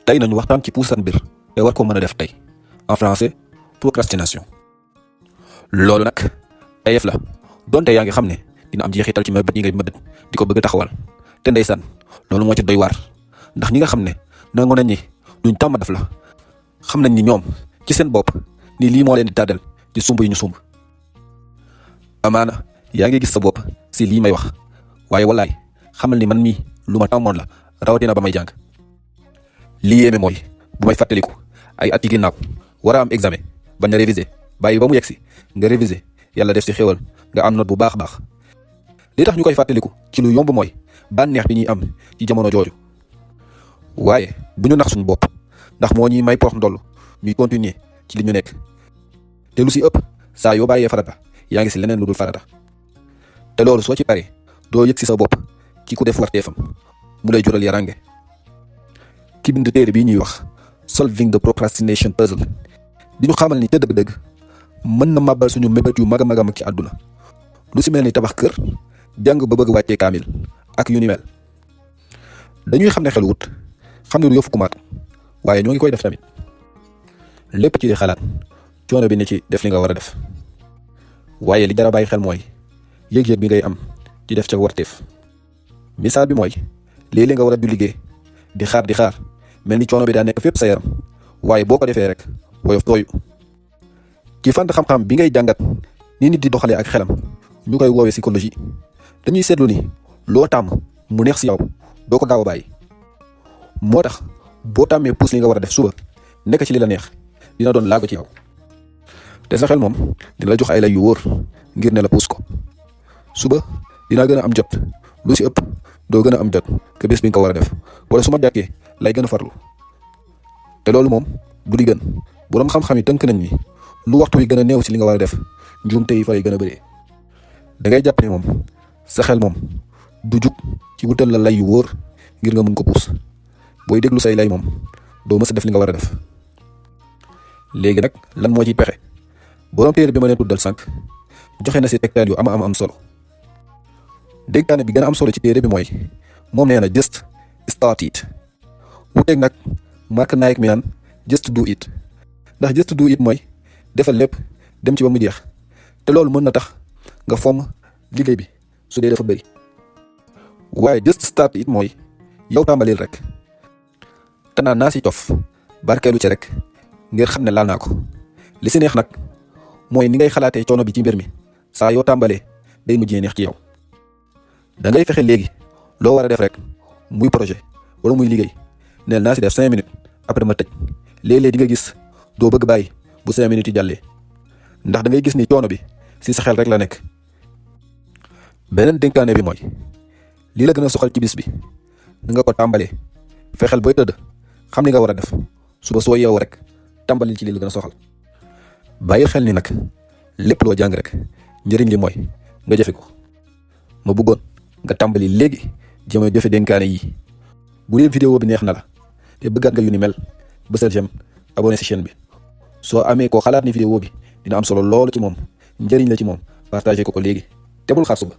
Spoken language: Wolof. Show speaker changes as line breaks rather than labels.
tey nañu waxtaan ci puusan mbir te war ko mën a def tey en français procrastination. loolu nag tayef la donte yaa ngi xam ne dina am jeexital ci mébét yi ngay mébét di ko bëgg taxawal te ndeysaan loolu moo ci doy waar ndax ñi nga xam ne nangu nañ ni luñ tàmm def la xam nañ ni ñoom ci seen bopp ni lii moo leen di tàddal ci sumb yi ñu sumb. amaana yaa ngi gis sa bopp si lii may wax waaye wallaay xamal ni man mii lu ma tàmmoon la rawatina ba may jàng. lii yéeme mooy bu may fàttaliku ay at yi ginnaaw war a am examen bañ a réviser bàyyi ba mu yegsi nga réviser yàlla def ci xéwal nga am note bu baax a baax. li tax ñu koy fàttaliku ci lu yomb mooy bànneex bi ñuy am ci jamono jooju waaye bu ñu nax suñu bopp ndax moo ñuy may poox ndoll ñuy continuer ci li ñu nekk te lu si ëpp saa yoo bàyyee farata yaa ngi si leneen lu dul farata te loolu soo ci paree doo yëg si sa bopp ci ku def warteefam mu lay jural yarange. ki bind téere bii ñuy wax solving the procrastination puzzle di ñu xamal ni te dëgg-dëgg mën na màbbal suñu mébét yu mag a mag a mag ci àdduna lu si mel ni tabax kër jàng ba bëgg wàccee kaamil ak yu ni mel. dañuy xam ne xel wut xam ne du yëfu kumaat waaye ñoo ngi koy def tamit lépp ci di xalaat coono bi ne ci def li nga war a def waaye li dara bàyyi xel mooy yëg-yëg bi ngay am ci def ca warteef. misaal bi mooy léeg-léeg nga war a du liggéey di xaar mel ni coono bi daa nekk fépp sa yaram waaye boo ko defee rek woyof tooyu. ci fànn xam-xam bi ngay jàngat ni nit di doxalee ak xelam ñu koy woowee psychologie dañuy seetlu ni loo tàmm mu neex si yow doo ko gaaw a bàyyi. moo tax boo tàmmee puus li nga war a def suba nekk ci li la neex dina doon laago ci yow te sa xel moom dina la jox ay lay yu wóor ngir ne la puus ko. suba dinaa gën a am jot lu si ëpp doo gën a am jot que bés bi nga ko war a def wala su ma jàkkee lay gën a farlu te loolu moom du li gën. boroom xam-xam yi tënk nañ ni lu waxtu wi gën a néew si li nga war a def njuumte yi fa lay gën a bëree. da ngay jàpp ne moom sa xel moom du jug ci wutal la lay yu wóor ngir nga mun ko puus booy déglu say lay moom doo mës a def li nga war a def. léegi nag lan moo ciy pexe boroom téere bi ma leen tuddal sànq joxe na si tegtal yu am solo. dénkaane bi gën a am solo ci téere bi mooy moom nee na just start it wuteeg nag Mark Naik mi naan just do it ndax just do it mooy defal lépp dem ci ba mu jeex te loolu mën na tax nga fomm liggéey bi su dee dafa bëri waaye just start it mooy yow tàmbalil rek te naa si cof barkeelu ci rek ngir xam ne laal naa ko. li si neex nag mooy ni ngay xalaatee coono bi ci mbir mi saa yoo tàmbalee day mujjee neex ci yow. da ngay fexe léegi loo war a def rek muy projet wala muy liggéey neel naa si def 5 minutes après ma tëj léeg-léeg di nga gis doo bëgg bàyyi bu 5 minutes yi jàllee ndax da ngay gis ni coono bi si sa xel rek la nekk. beneen dénkaane bi mooy lii la gën a soxal ci bis bi nga ko tàmbalee fexeel booy tëdd xam li nga war a def suba soo yeewoo rek tàmbalil ci lii la gën a soxal. bàyyi xel ni nag lépp loo jàng rek njëriñ li mooy nga jëfe ko. ma bëggoon nga tàmbali léegi jéem a jëfe dénkaane yi. bu dee vidéo bi neex na la te bëggaat nga yu ni mel bësal j'aime abonné si chaîne bi soo amee koo xalaat ni vidéo bi dina am solo loolu ci moom njëriñ la ci moom partagé ko léegi te bul xaar suba.